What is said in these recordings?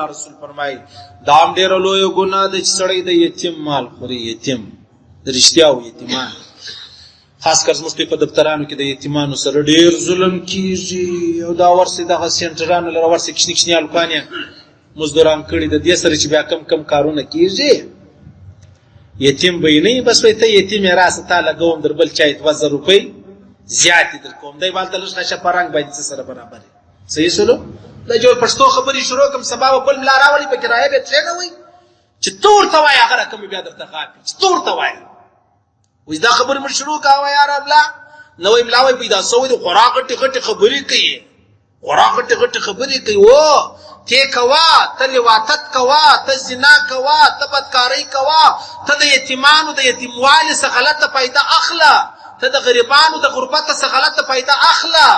رسول فرمایي دا هم ډېره لویه ګناه ده چې سړی د یتیم مال خوري. یتیم د رښتیاو یتیمان، خاص کر زموږ په دفترانو کې د یتیمانو سره ډېر ظلم کیږي. او دا ورسې دغه سینټرانو لره ورسې کوچني کوچني هلکان یې مزدوران کړي، د دې سره چې بیا کم کم کارونه کیږي، یتیم به یې نه وي، بس وایي ته یتیم یې، راسه تا لګوم در بل چا یې 2000 روپۍ زیاتې در کوم. دی به هلته لږ خشه په رنګ باندې څه سره برابر صحیح سلو. دا جو پښتو خبرې شروع کوم، سبا به بل ملا راولي، په کرایه به کښېنوي چې ته ورته وایې، هغه رقم بیا درته غاپي چې ته ورته وایې. اوس دا خبرې موږ شروع کوه یاره ملا نوی ملا وایي پیدا سوی دی، خورا غټې غټې خبرې کوي، خورا غټې غټې خبرې کوي. و ته کوه، ته لواطت کوه، ته زنا کوه، ته بدکارۍ کوه، ته د یتیمانو د یتیموالي څخه غلطه فایده اخله، ته د غریبانو د غربت څخه غلطه فایده اخله،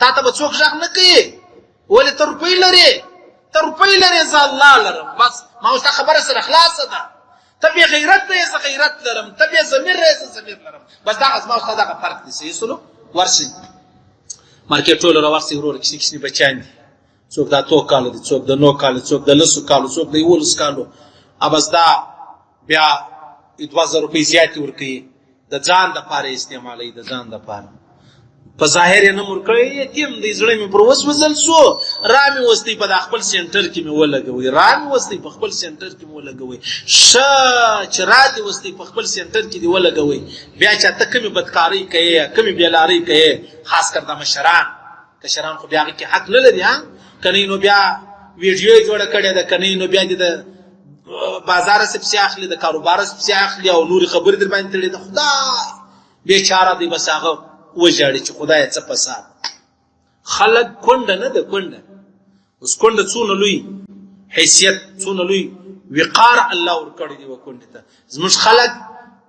تا ته به څوک غږ نه کوي. ولې؟ ته روپۍ لرې، ته روپۍ لرې، زه الله لرم. بس ما اوس دا خبره سره خلاصه ده. ته بې غیرت نه یې، زه غیرت لرم. ته بې ضمیر یې، زه ضمیر لرم. بس دغه زما او ستا دغه فرق دی. صحیح سلو. ورشئ مارکیټ ټولو راورسئ وروره، کوچني کوچني بچیان دي، څوک د 8 کالو دي، څوک د 9 کالو، څوک د 10 کالو، څوک د 11 کالو. بس دا بیا 2000 روپۍ زیاتې ورکوي، د ځان دپاره یې استعمالوي، د ځان دپاره. په ظاهر یې نه ورکړی، یتیم دی، زړه مې پر وسوځل سو، را مې وستی په دا خپل سینټر کې مې ولګوي، را مې وستی په خپل سینټر کې مې ولګوي. ښه چې را دې وستی په خپل سینټر کې دې ولګوي، بیا چې ته کومې بدکارۍ کوې، کومې بېلارۍ کوې، خاص کر دا مشران کشران خو بیا هغه کې حق نه لري، ها که نه نو بیا ویډیو یې جوړه کړې ده، که نه نو بیا دې د بازار څخه پیسې اخلي، د کاروبار څخه پیسې اخلي او نورې خبرې در باندې تړي. د خدای بیچاره دی، بس هغه وژاړي چې خدای څه فساد. خلک کونډه نه ده، کونډه اوس کونډه څونه لوی حیثیت، څونه لوی وقار الله ورکړی دی وکونډې ته. زموږ خلک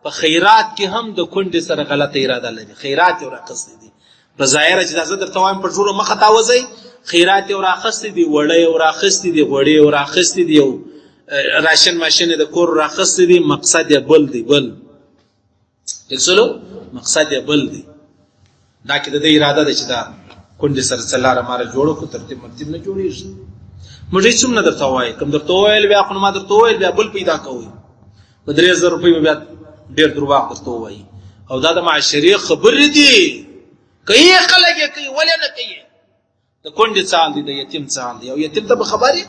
په خیرات کې هم د کونډې سره غلطه اراده لري، خیرات یې ورخستی دی. په ظاهره چې دا زه درته وایم، په ټولو مخه تا وځئ، خیرات یې وراخستی دی، وړه یې وراخستی دی، غوړې یې وراخستی دی او راشن ماشن یې د کور راخستی دی. مقصد یې بل دی، بل ټیک، مقصد یې بل دی. دا کې د دې اراده ده چې دا کونډې سره څه لاره ماره جوړه کړو، ترتیب مرتیب نه جوړېږي. موږ هېڅ هم نه درته وایي، کوم درته وویل بیا خو ما درته وویل، بیا بل پیدا کوئ په 3000 روپۍ به بیا ډېر درواغ درته ووایي. او دا د معاشرې خبرې دي، کوي خلک یې کوي، ولې نه کوي؟ د کونډې څه حال دی، د یتیم څه حال دی؟ او یتیم ته به خبر یې،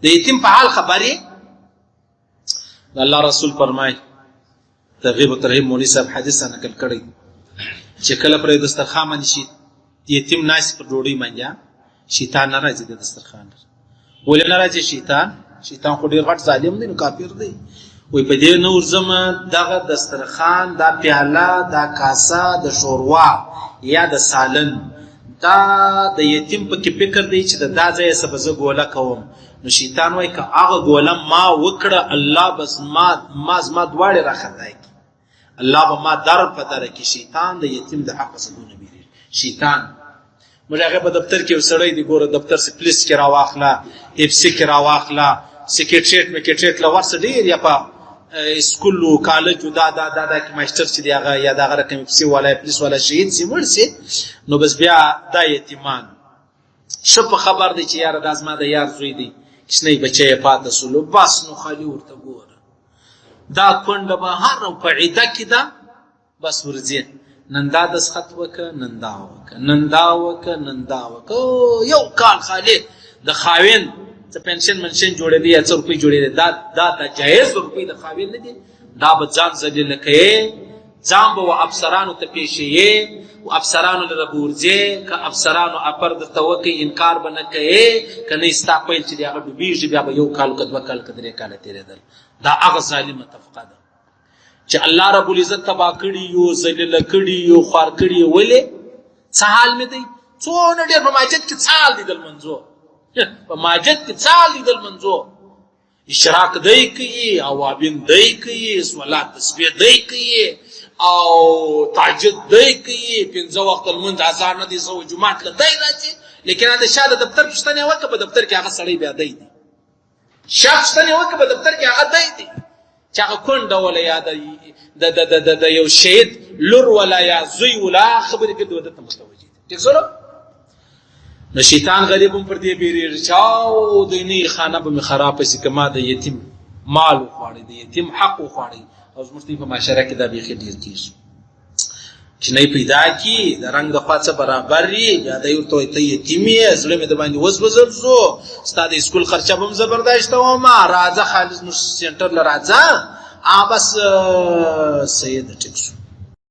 د یتیم په حال خبر یې؟ د الله رسول فرمای، ترغیب او ترهیب مولوی صاحب حدیث نقل کړی چې کله پر دسترخوان باندې شي یتیم ناس پر ډوډۍ باندې، شیطان نه راځي د دسترخوان. ولې نه راځي شیطان؟ شیطان خو ډیر غټ ظالم دی، نو کافر دی. وای په دې نه ورځم، دغه دسترخوان، دا پیاله، دا کاسه د شوروا یا د سالن، دا د یتیم پکې فکر دی چې د دا ځای څه به زه ګوله کوم. نو شیطان وای که هغه ګوله ما وکړه، الله بس ما زما دواړې را خطا کړي، الله به ما در په در کې. شیطان د یتیم د حق څخه دونه بیریږي شیطان. موږ هغه په دفتر کې وسړی دی، ګوره دفتر سي پولیس کې راواخله، اف سي کې راواخله، سیکریټریټ میکریټریټ له ورسه ډیر، یا په سکول او کالج دا دا دا دا کې ماستر چې دی هغه یا دا غره کوم اف سي والا پولیس والا شهید سي مړ سي، نو بس بیا دا یتیمان ښه په خبر دی چې یاره دا زما د یار زوی دی، کوچنی بچی یې پاته سولو. بس نو خالي ورته ګوره دا کونډه به هر په عده کې ده، بس ورځي نن دا دستخط وکه، نن دا وکه، نن دا وکه، نن دا وکه. یو کال خالي د خاوند څه پنشن منشن جوړېدی یا څه روپۍ جوړېدی، دا جایز روپۍ د خاوند نه دي. دا به ځان ذلیله کوي، ځان به و افسرانو ته پېښوي، و افسرانو لره به ورځې، که افسرانو اپر درته وکړي انکار به نه کوې، که نه ستا پیل چې دی هغه ډوبېږي. بیا به یو کال که 2 کال که 3 کاله تېرېدل. دا هغه ظالمه طبقه ده چې الله رب العزت تباه کړي یو، ذلیله کړي یو، خوار کړي یو. ولې؟ څه حال مې دی؟ څونه ډېر په ماجت کې څه حال دی د لمنځو؟ په ماجت کې څه حال دی د لمنځو؟ اشراق دی کوي، اوابین دی کوي، صلات تسبیح دی کوي او تهجد دی کوي، پنځه وخت لمونځ اذان نه دی سو جماعت له دی راځي، لیکن د شاه د دفتر پوښتنه وکړه، په دفتر کې هغه سړی بیا دی دی. شاه پوښتنه وکړه، په دفتر کې هغه دی دی چې هغه کونډه ولا یا د یو شهید لور ولا یا زوی ولا خبرې کوي، دوی ته متوجه دي. ټیک سره نو شیطان غریب هم پر دې بیریږي چې او د نه خانه به مې خرابه شي که ما د یتیم مال وخواړی، د یتیم حق وخواړی. او زموږ په معاشره کې دا بیخي ډېر کېږي چې نه پیدا کی د رنګ د خوا څه برابر وي، بیا دی ورته وایي ته یتیم یې، زړه مې د باندې وسوځل شو، ستا د سکول خرچه به هم زه برداشت وم، راځه خالص موږ سینټر له راځه، بس صحیح ده، ټیک شو.